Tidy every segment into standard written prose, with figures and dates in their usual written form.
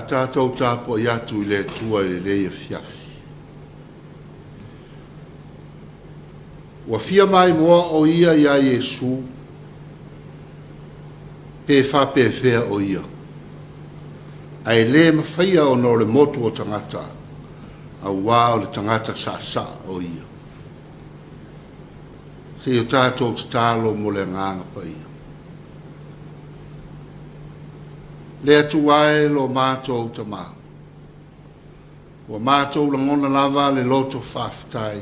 tatou tapuai atu i le Atua i lenei afiafi. Ua fia maimoa o ia iā Iesu, pe faapefea o ia, ae le mafaia ona o le motu o tagata, auā o le tagata saasaa o ia. Se i o tatou tatalo mo le Agaga Paia. Le Atua e lo matou Tama, Ua matou lagona lava le loto faafetai,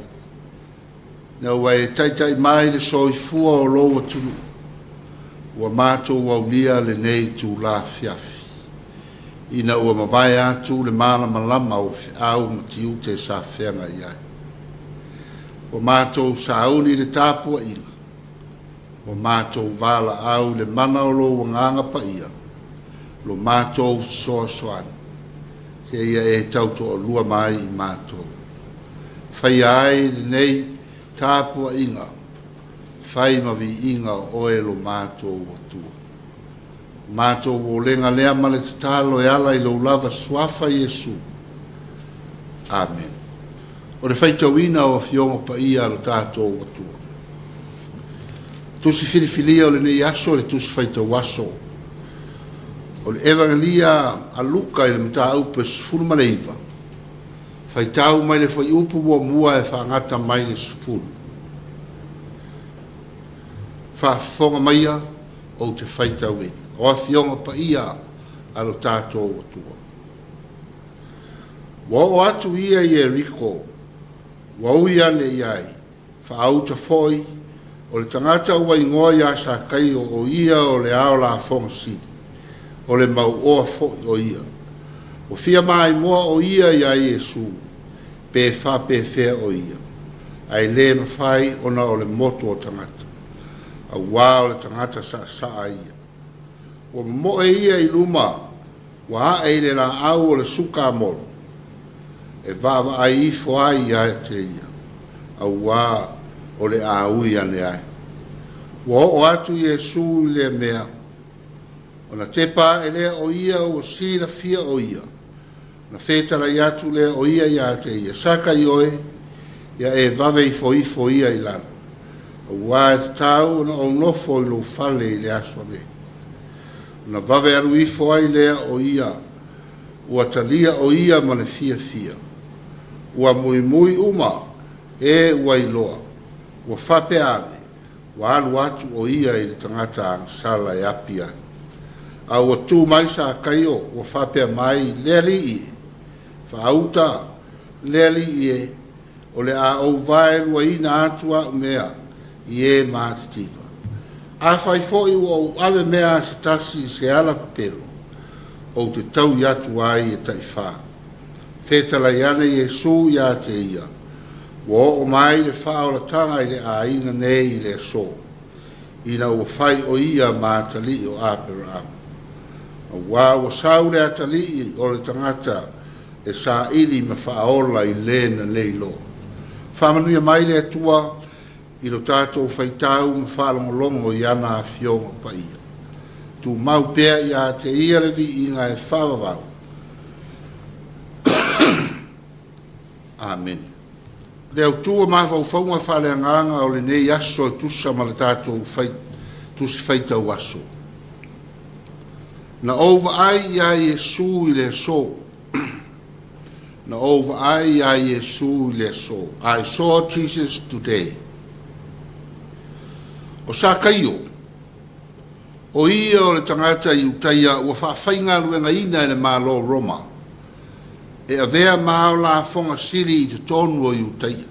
ina ua e taitai mai le soifua o lou atunuu, ua matou aulia lenei itula afiafi, ina ua mavae atu le malamalama o feau ma tiute sa feagai ai. Ua matou sauni i le tapuaiga, Ua matou valaau i le mana o lou Agaga Paia, lo matou fesoasoani, seia e tautoalua mai i matou. Faia ai lenei tapuaiga, fai ma viiga o oe lo matou Atua. O matou olega lea ma le tatalo e ala i lou lava Suafa Iesu. Amene. O le faitauina o Afioga Paia a lo tatou Atua. Tusi filifilia o lenei aso le Tusi Faitau Aso o le Evagelia a Luka i le mataupu e 19, faitau mai le fuaiupu muamua e faagata mai le 10. Faafofoga maia ou te faitauina. O Afioga Paia a lo tatou Atua. Ua oo atu ia i Ieriko, ua ui ane i ai, faauta foi, o le tagata ua igoa iā Sakaio, o ia o le ao lafoga sili, o le mauoa foi o ia. Ua fia maimoa o ia iā Iesu, pe faapefea o ia, ae le mafai ona o le motu o tagata, auā o le tagata saasaa ia. Ua momoe ia i luma Ua ae i le laau o le sukamolu e vaavaai ifo ai ia te ia, auā o le a ui ane ai. Ua oo atu Iesu i lea mea, ona tepa ae lea o ia ua silafia o ia, ona fetalai atu lea o ia ia te ia, Saka i oe, ia e vave ifoifo ia i lalo, auā e tatau ona ou nofo i lou fale i le aso nei. Ona vave alu ifo ai lea o ia, ua talia o ia ma le fiafia. Ua muimui uma, e ua iloa, ua faapea ane, ua alu atu o ia i le tagata agasala e api ai. A ua tu mai Sakaio, ua faapea mai, Le Alii e, faauta, le Alii e, o le a ou vaeluaina atu a'u mea i e matitiva. Afai foi ua ou ave mea a se tasi i se ala pepelo, ou te taui atu ai e taifā. Fetalai ane Iesū iā te ia, Ua oo mai le faaolataga i le aiga nei i le aso, ina ua fai o ia ma atalii o Aperahama. Auā ua sau le atalii o le tagata e saili ma faaola i le na le iloa. Faamanuia mai le Atua i lo tatou faitau ma faalogologo i ana Afioga Paia. Tumau pea ia te Ia le viiga e faavavau. Amene. Le autu o mafaufauga faaleagaga o lenei aso e tusa ma le tatou fai, tusi faitau aso. Na ou vaai iā Iesu i le aso. Na ou vaai iā Iesu i le aso. I saw Jesus today. O Sakaio, o ia o le tagata Iutaia ua faafaigaluegaina e le Malo o Roma e avea ma ao lafoga sili i totonu o Iutaia.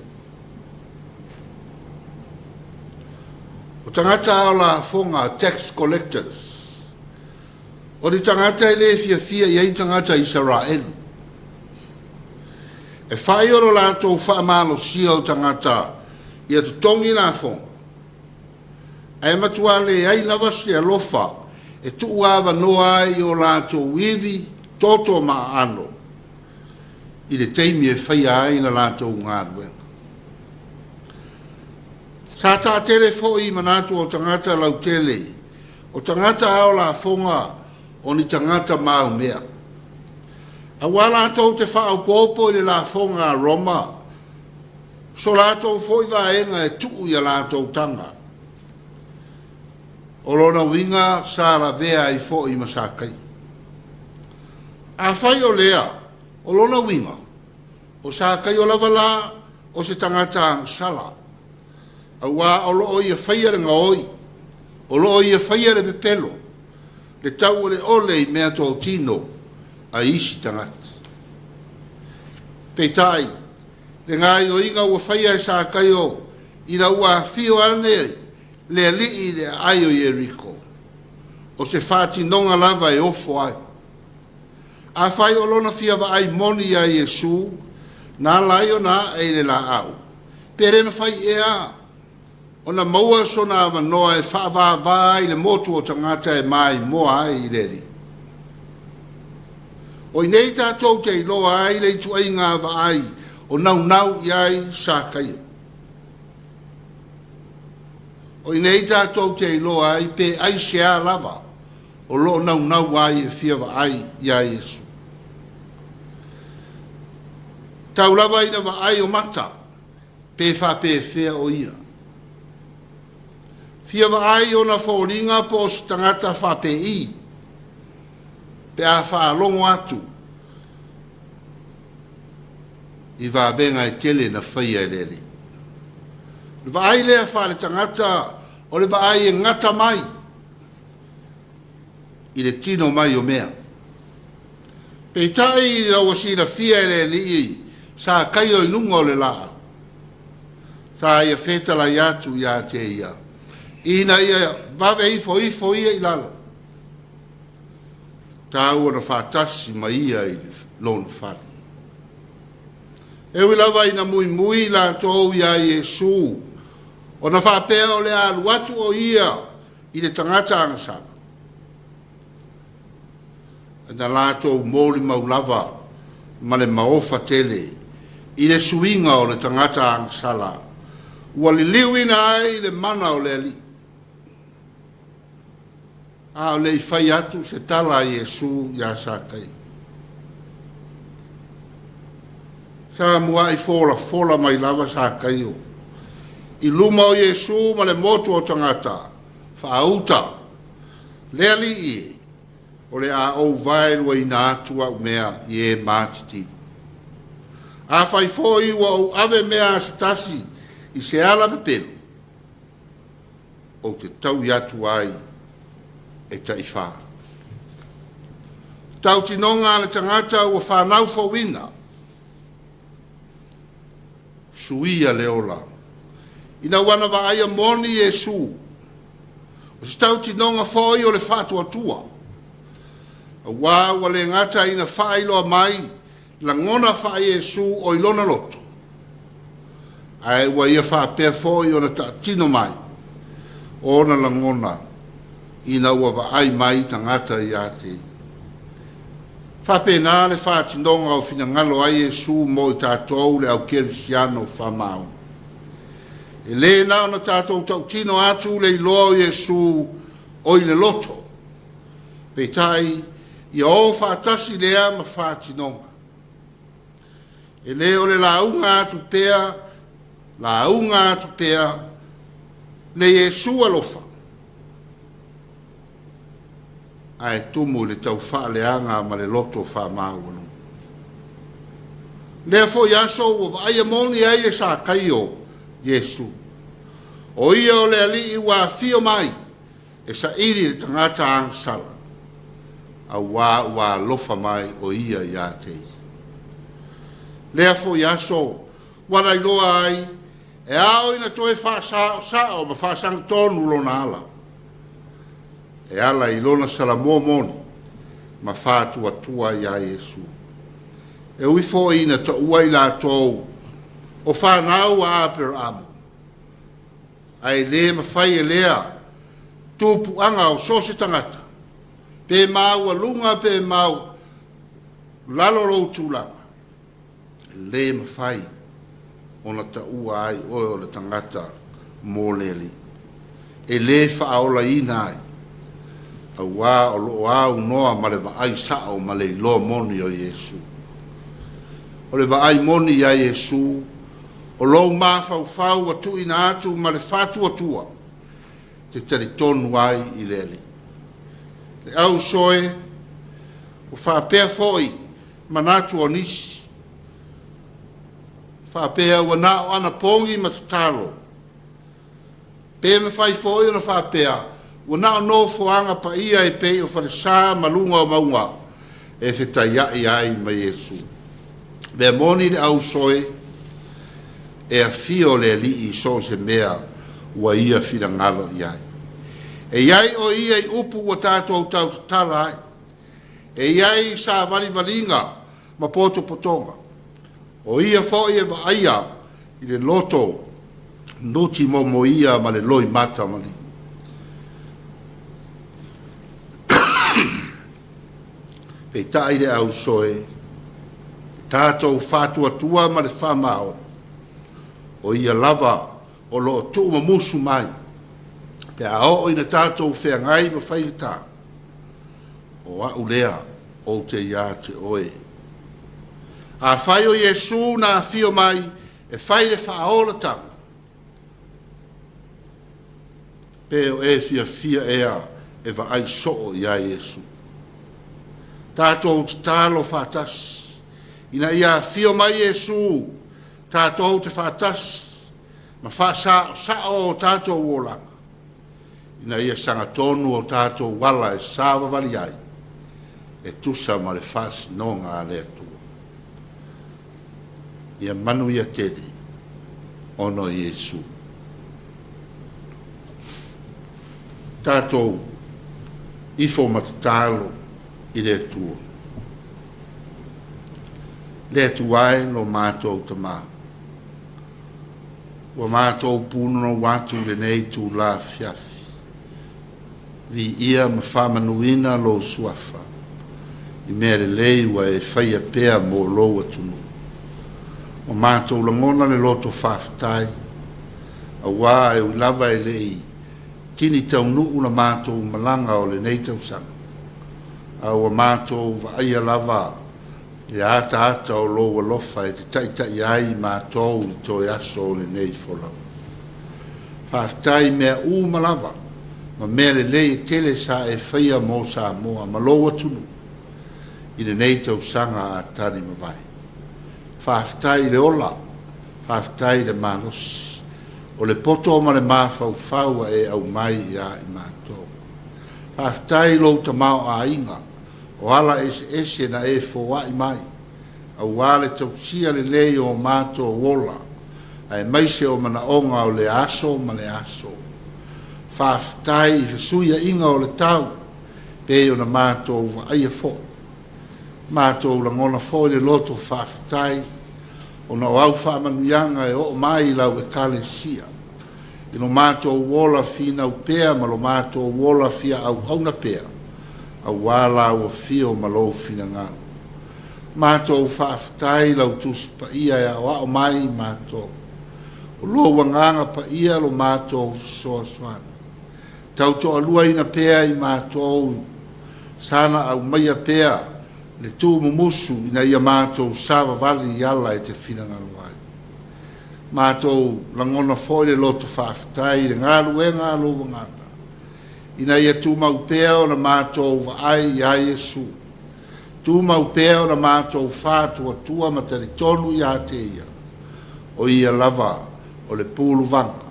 O tagata ao lafoga, tax collectors, o ni tagata e le fiafia i ai tagata Isaraelu. E fai o lo latou faamalosia o tagata ia totogi lafoga, ae matua leai lava se alofa e tuu avanoa ai i o latou ivi toto ma aano i le taimi e faia ai la latou galuega. Sa taatele foi i manatu o tagata lautele, o tagata ao lafoga o ni tagata maumea. Aua latou te faaopoopo i le lafoga a Roma so latou foi vaega e tuu i a latou taga. O lona uiga sa lavea ai foi ma Sakaia. Afai o lea, o lona uiga, o Sakaio lava la o se tagata agasala, auā o lo o ia faia le gaoi, o lo o ia faia le pepelo, le tauoleole i meatotino a isi tagata. Peitai, le gaoioiga ua faia e Sakaio ina ua afio ane le Alii i le aai o Ieriko, o se faatinoga lava e ofo ai. Afai o lona fia vaai moni iā Iesu, na ala ai ona ae i le laau, pe le mafai ea ona maua sona avanoa e faavāvā ai le motu o tagata e maimoa ai i le Alii? O i nei tatou te iloa ai le ituaiga vaai o naunau i ai Sakaia. O i nei tatou te iloa ai pe aisea lava o lo o naunau ai e fia vaai iā Iesu. Tau lava ina vaai o mata pe faapefea o ia. Fia vaai ona foliga po o se tagata faapei pe a faalogo atu i vavega e tele na faia e le Alii. O le vaai lea faaletagata o le vaai e gata mai i le tino mai o mea. Peitai ina ua silafia e le Alii sa kaio i luga o le laau, sa ia fetalai atu ia te ia, ina ia vave ifo ifo ia i lalo, tau ona faatasi ma ia i lona fale. E ui lava ina muimui latou iā Iesu, ona faapea o le a alu atu o ia i le tagata agasala, na latou molimau lava ma le maofa tele i le suiga o le tagata agasala ua liliuina ai le mana o le Alii. A o le i fai atu se tala a Iesu iā Sakaia, sa muaʻi folafola mai lava Sakaio i luma o Iesu ma le motu o tagata faauta, Le Alii e, o le a ou vaeluaina atu au mea i e matitimu. Afai foi ua ou ave mea a se tasi i se ala pepelo, ou te taui atu ai e taifa. Tautinoga a le tagata ua fanau fouina, suia le ola. Ina ua na vaaia moni Iesu, o se tautinoga foi o le faatuatua, auā ua le gata ina faailoa mai lagona faa-Iesu o i lona loto, ae ua ia faapea foi ona taatino mai ona lagona ina ua vaai mai tagata ia te ia. Faapena le faatinoga o finagalo ai Iesu mo i tatou le au kerisiano faamaoni. E le na ona tatou tautino atu le iloa o Iesu o i le loto, peitai ia o faatasi lea ma faatinoga. E le o le lauga atu pea, lauga atu pea, le Iesu alofa, ae tumu i le taufaaleaga ma le loto faamaualuga. Lea foi aso ua vaaia moni ai e Sakaio Iesu. O ia o le Alii ua afio mai e saili le tagata agasala, auā ua alofa mai o ia iā te ia. Lea foi aso ua lailoa ai e ao ina toe faasaosao ma faasagatonu lona ala, e ala i lona salamoa moni ma faatuatua iā Iesu. E ui foi ina taua i latou o fanau a Aperaamu, Ae le mafai e lea tupuaga o so o se tagata, pe maualuga pe maualalo lou tulaga, e le mafai ona taua ai oe o le tagata mo le Alii, e le faaolaina ai, auā o lo o aunoa ma le vaai sao ma le iloa moni o Iesu. O le vaai moni iā Iesu, o lou mafaufau ua tuuina atu ma le faatuatua e te talitonu ai i le Alii. Le auso e, ua faapea foi manatu o nisi, faapea ua na o anapogi ma tatalo, pe mafai foi ona faapea ua na o nofoaga paia e pei o falesa ma luga o mauga e fetaia'i ai ma Iesu. Mea moni le auso e, e afio le Alii i so o se mea ua ia finagalo i ai. E i ai o ia i upu ua tatou tautatala ai. E i ai savalivaliga ma potopotoga. O ia foi e vaaia i le loto nuti momoia ma le loimata maliu. Peitai le auso e, tatou faatuatua ma le faamaoni, o ia lava o lo o tuumamusu mai pe a oo ina tatou feagai ma faigata. O a'u lea ou te iā te oe. Afai o Iesu na afio mai e fai le faaolatanga, pe o e fiafia ea e vaai soo iā Iesu. Tatou tatalo faatasi ina ia afio mai Iesu tatou te faatasi ma faasaosao o tatou olaga ina ia sagatonu o tatou ala e savavali ai e tusa ma le faasinoga a le Atua. Ia manuia tele ona o Iesu. Tatou ifo ma tatalo i le Atua. Le Atua e lo matou Tama. Ua matou pūnonou atu i lenei itula afiafi. Viia ma faamanuina lou Suafa i mea lelei ua e faia pea mo lou atunuu. Ua matou lagona le loto faafetai, auā e ui lava e le i tini taunuu la matou malaga o lenei tausaga, a ua matou vaaia lava le ataata o lou alofa e te taitai ai i matou i toe aso o lenei folauga. Faafetai i mea uma lava ma mea lelei e tele sa e faia mo Samoa ma lou atunuu i lenei tausaga a tali mavae. Faafetai i le ola, faafetai i le malosi o le poto ma le mafaufau ua e aumai iā i matou. Faafetai i lou tamaoaiga O ala eseese na e foai mai, auā le tausia lelei o matou ola, aemaise o manaoga o lea aso ma lea aso. Faafetai i fesuiaiga o le tau, pei ona matou vaaia foi. Matou lagona foi le loto faafetai, ona o au faamanuiaga e oo mai i lau Ekalesia, i lo matou ola finau pea ma lo matou ola fia auauna pea, auā lau afio ma lou finagalo. Matou faafetai i lau Tusi Paia e aoao mai i matou. O lou Agaga Paia lo matou fesoasoani. Tautoaluaina pea i matou sana aumaia pea le tuumumusu ina ia matou savavali i ala e te finagalo ai. Matou lagona foi le loto faafetai i le galuega a lou Agaga ina ia tumau pea ona matou vaai iā Iesu, tumau pea ona matou faatuatua ma talitonu iā te Ia, o Ia lava o le puluvaga,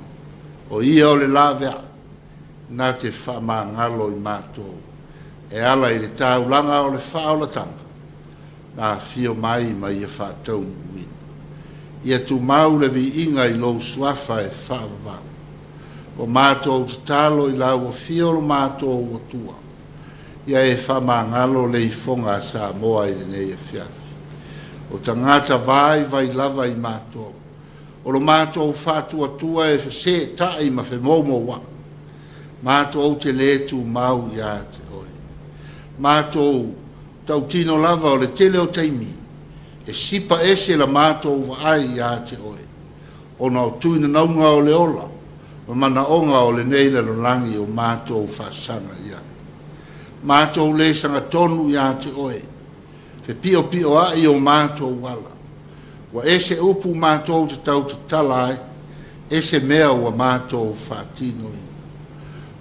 o Ia o le laveai, na te faamagalo i matou e ala i le taulaga o le faaolatanga na afio mai ma ia faataunuuina. Ia tumau le viiga i lou Suafa e faavavau. Ua matou tatalo i lau afio lo matou Atua, ia e faamagalo le ifoga a Samoa i lenei afiafi. O tagata vaivai lava i matou, o lo matou faatuatua e feseetai ma femoumouai, matou te le tumau ia te oe. Matou tautino lava o le tele o taimi e sipa ese la matou vaai ia te oe. ona o tuinanauga o le ola ma manaoga o lenei lalolagi o matou faasaga i ai. Matou le sagatonu ia te oe, fepiopioai o matou ala. Ua ese upu matou te tautatala ai, ese mea ua matou faatinoina.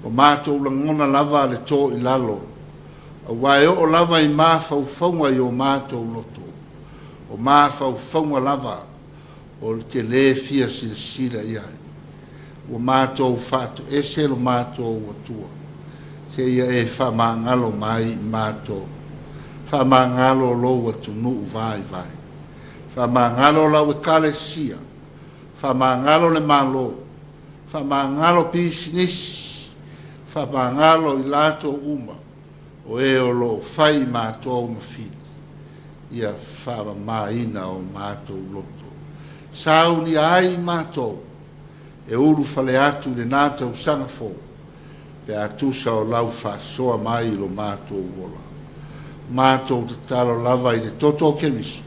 Ua matou lagona lava le to i lalo, aua e oo lava i mafaufauga i o matou loto, o mafaufauga lava o le te lē fia silasila i ai. Ua matou faatoese lo matou Atua, seia e faamagalo mai i matou. Faamagalo lou atunuu vaivai. Faamagalo lau Ekalesia. Faamagalo le Malo. Faamagalo pisinisi. Faamagalo i latou uma o e o lo o fai i matou ma fili. Ia faamamaina o matou loto. Saunia ai i matou e ulufale atu i lena tausaga fou pe a tusa o lau faasoa mai i lo matou ola. Matou tatalo lava i le toto o Keriso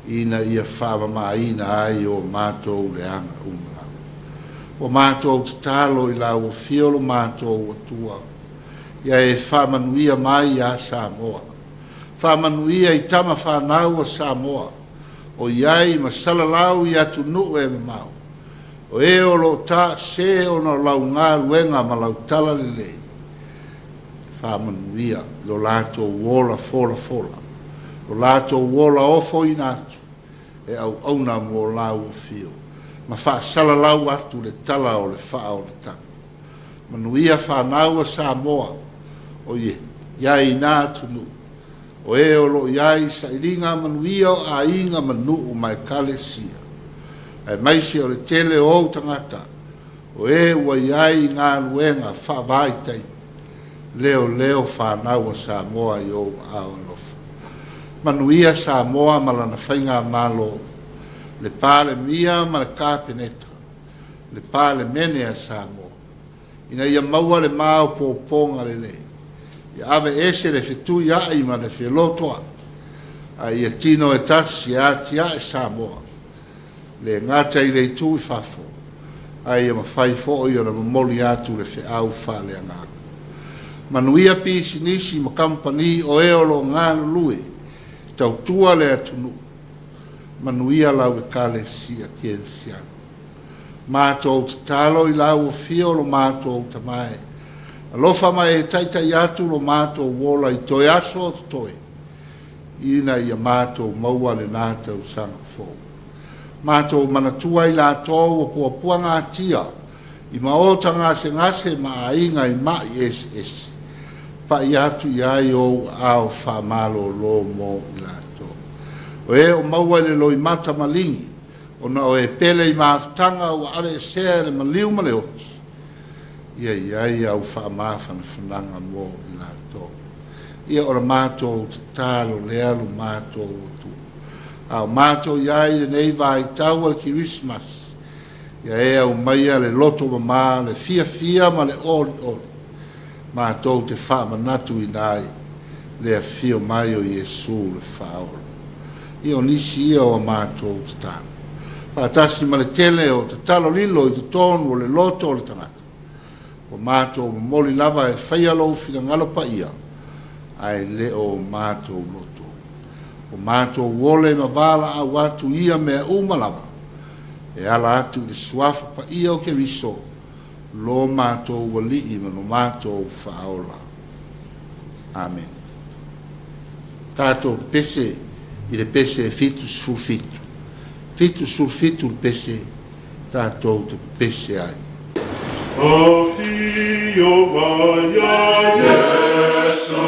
ina ia faamamaina ai o matou leaga uma lava. Ua matou tatalo i lau Afio lo matou Atua, ia e faamanuia mai iā Samoa. Faamanuia i tama fanau a Samoa o i ai ma salalau i atunuu e mamao, o e o lo o taasē ona o lau galuega ma lau talalelei. Faamanuia i lo latou ola folafola, lo latou ola ofoina atu e auauna mo lau afio, ma faasalalau atu le tala o le faaolataga. Manuia fanau a Samoa o i ai i na atunuu, o e o lo o i ai i sailiga manuia o aiga ma nuu ma ekalesia, aemaise o le tele o ou tagata o e ua i ai i galuega faavaitaimi, leoleo fanau a Samoa i ou aao alofa. Manuia Samoa ma lana faigamalo, le Palemia ma le Kapeneta, le Palemene a Samoa, ina ia maua le maopoopoga lelei, ia aveese le fetuia'i ma le felotoa'i, a ia tino e tasi e atia'e Samoa, le gata i le itu i fafo, a ia mafai foi ona momoli atu le feau faaleagaga. Manuia pisinisi ma kamupani o e o lo o galulue tautua le atunuu. Manuia lau Ekalesia Kerisiano. Matou tatalo i lau Afio lo matou Tama e alofa ma e taitai atu lo matou ola i toe aso o totoe, ina ia matou maua lena tausaga fou. Matou manatua i latou ua puapuagatia i maota gasegase ma aiga i ma'i eseese, pa'i atu i ai ou aao faamalolo mo i latou. O e o maua i le loimata maligi, ona o e pele i mafutaga ua aveesea e le maliu ma le oti, ia i ai au faamafanafanaga mo i latou. Ia o le matou tatalo lea lo matou Atua. A o matou i ai i lenei vaitau o le Kerisimasi, ia e aumaia le loto mamā, le fiafia ma le olioli, matou te faamanatuina ai le afio mai o Iesu le Faaola. Ia o nisi ia o a matou tatalo, faatasi ma le tele o tatalo lilo i totonu o le loto o le tagata, Ua matou momoli lava e faia lou finagalo paia, ae le o matou loto. Ua matou ole ma valaau atu ia mea uma lava, e ala atu i le Suafa paia o Keriso, lo matou Alii ma lo matou Faaola. Amene. Tatou pepese i le pese 77. 77 le pese tatou te pepese ai. Afio mai a Iesu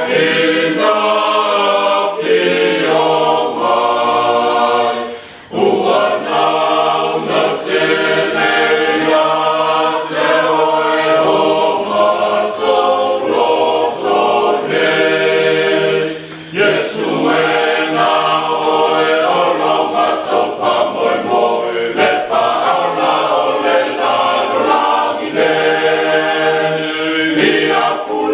e ina afio mai, ua nauna tele ia te oe o matou loto nei. Iesu e na oe o lo matou faamoemoe, le faaola o le lalolagi nei. Ia pule.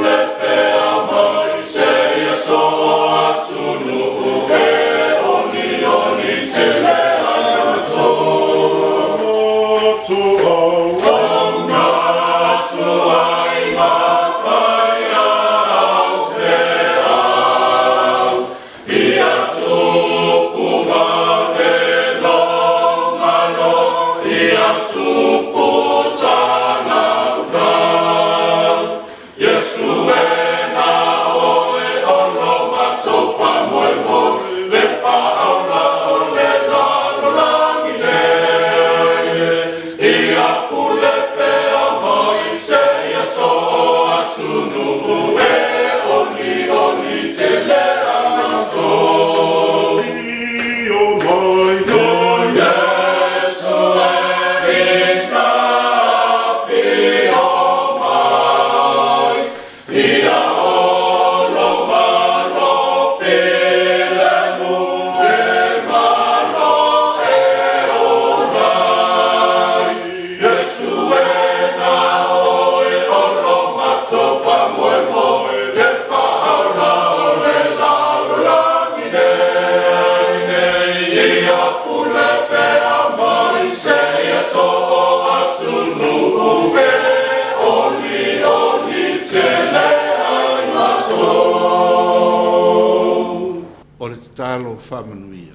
tatalo faamanuia.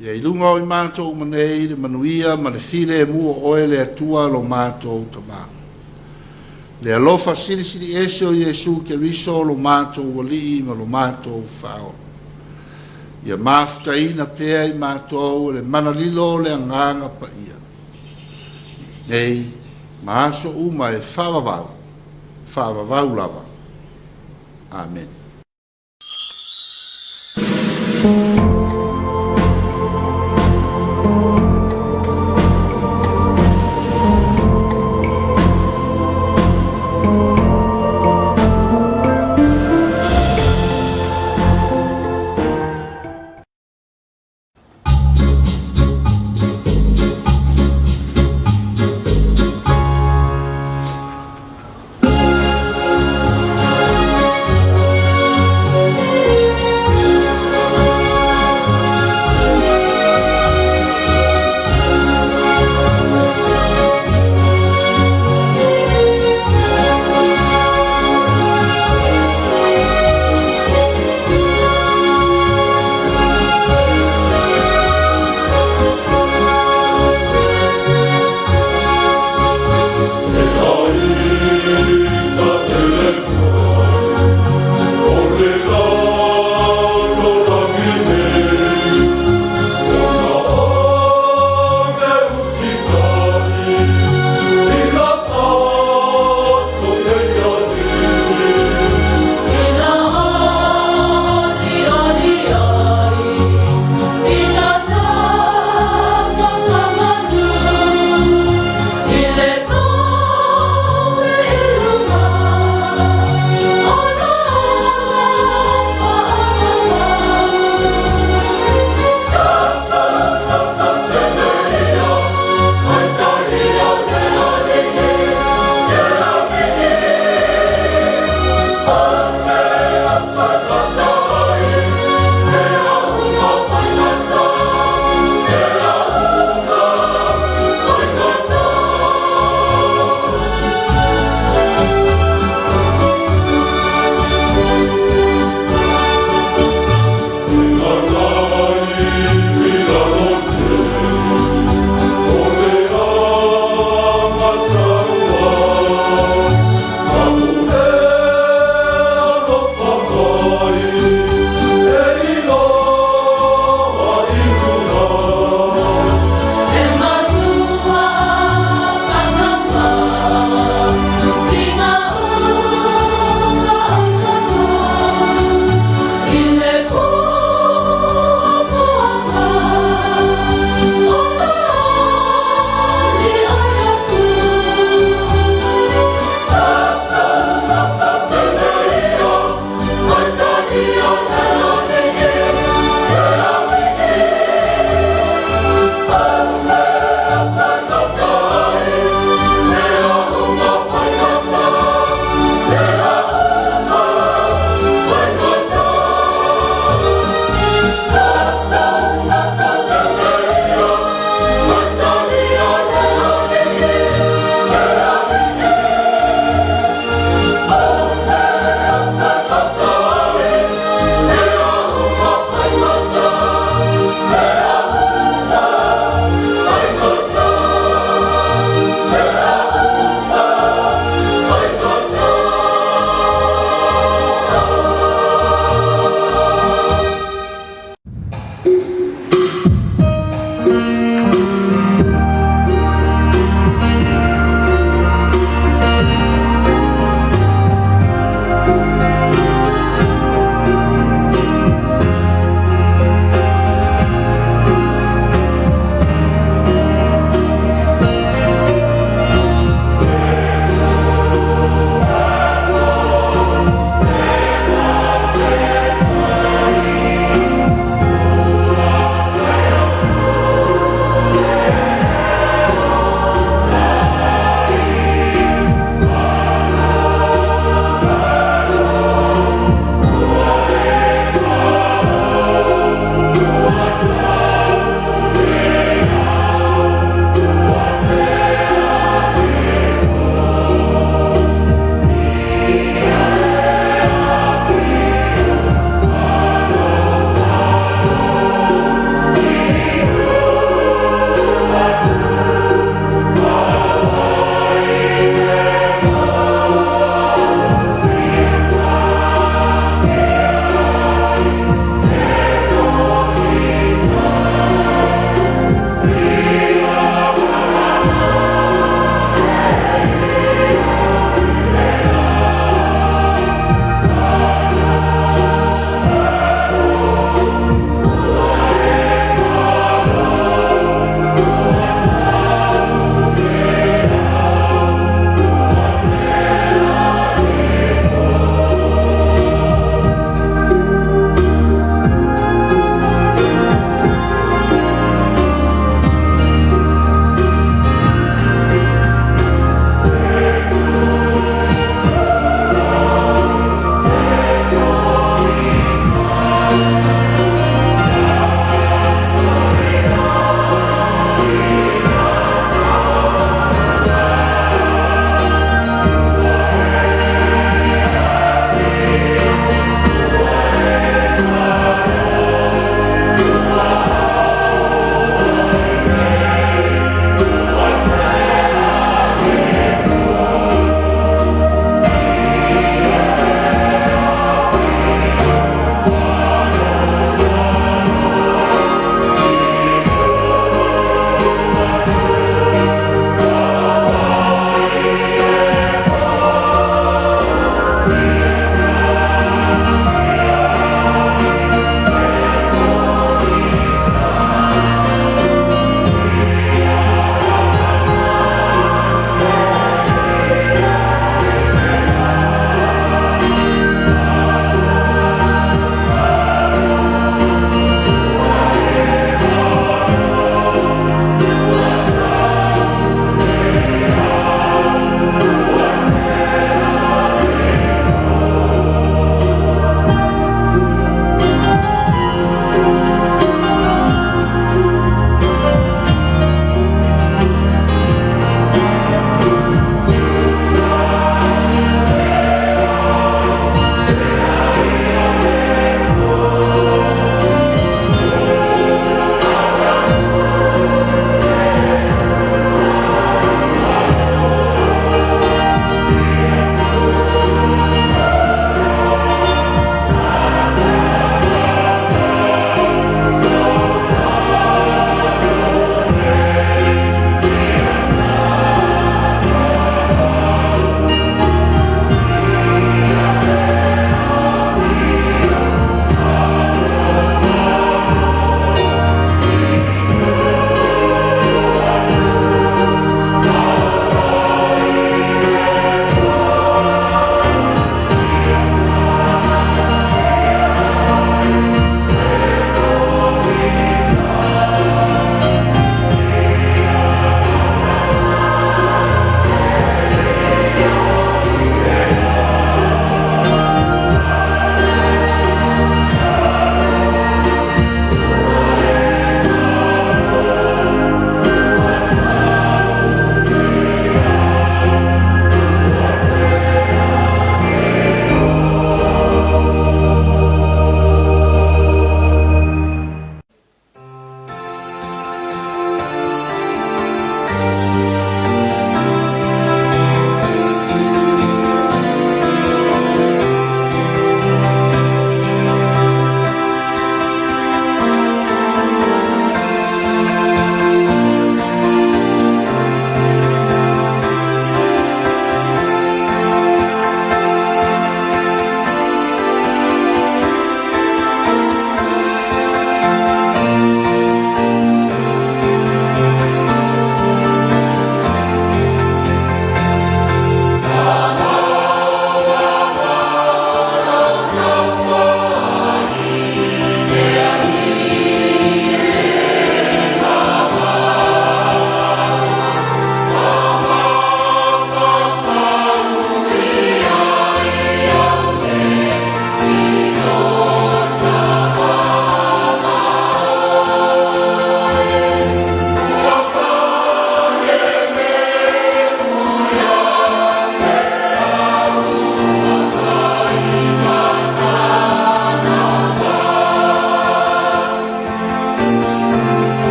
Ia i luga o i matou uma nei le manuia ma le filemu o Oe le Atua lo matou Tama. Le alofa silisili ese o Iesu Keriso lo matou Alii ma lo matou Faaola. Ia mafutaina pea i matou e le mana lilo o le Agaga Paia, nei ma aso uma e faavavau, faavavau lava. Amene.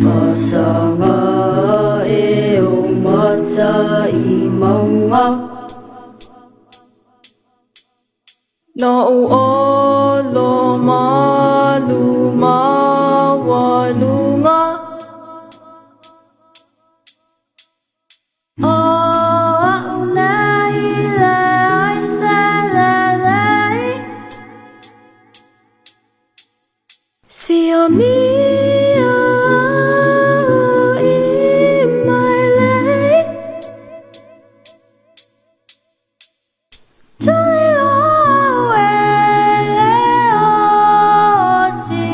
Fasaga e o mata i maunga. La'u olo malu maualuga. O a'u nei leai se lelei. Siamia au i mailei. Tuli au e le oti.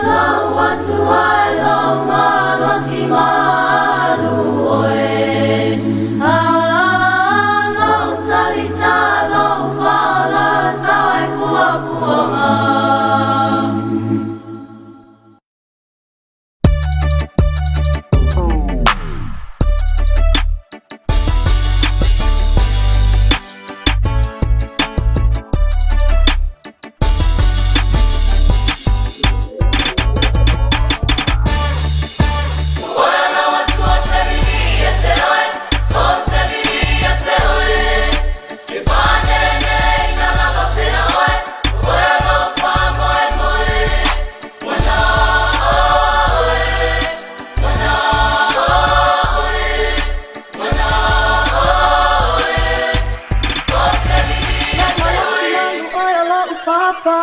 Lou atu ai lou malosi malu oe. Lou talita lou fala sau ai puapuaga. Malosi malu oe o lo'u papa,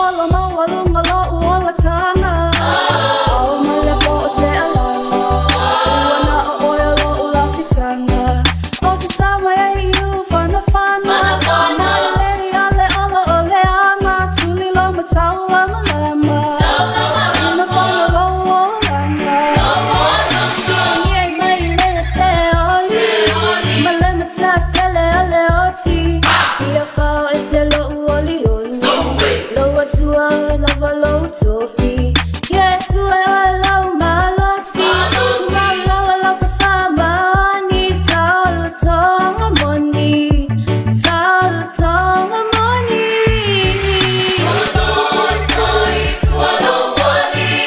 ola maualuga lo'u olataga. Ao ma le po o te alaga, ua na o oe o lo'u lafitaga. O se sama e i u fanafana, malelei ale ola o le ama, tuli lo matau lamalama, ina fana lou olaga. Ia mai le se oli, ma le mata sele ale oti. Fia fao e se lo'u oli oli, lou atua lava lou tofi.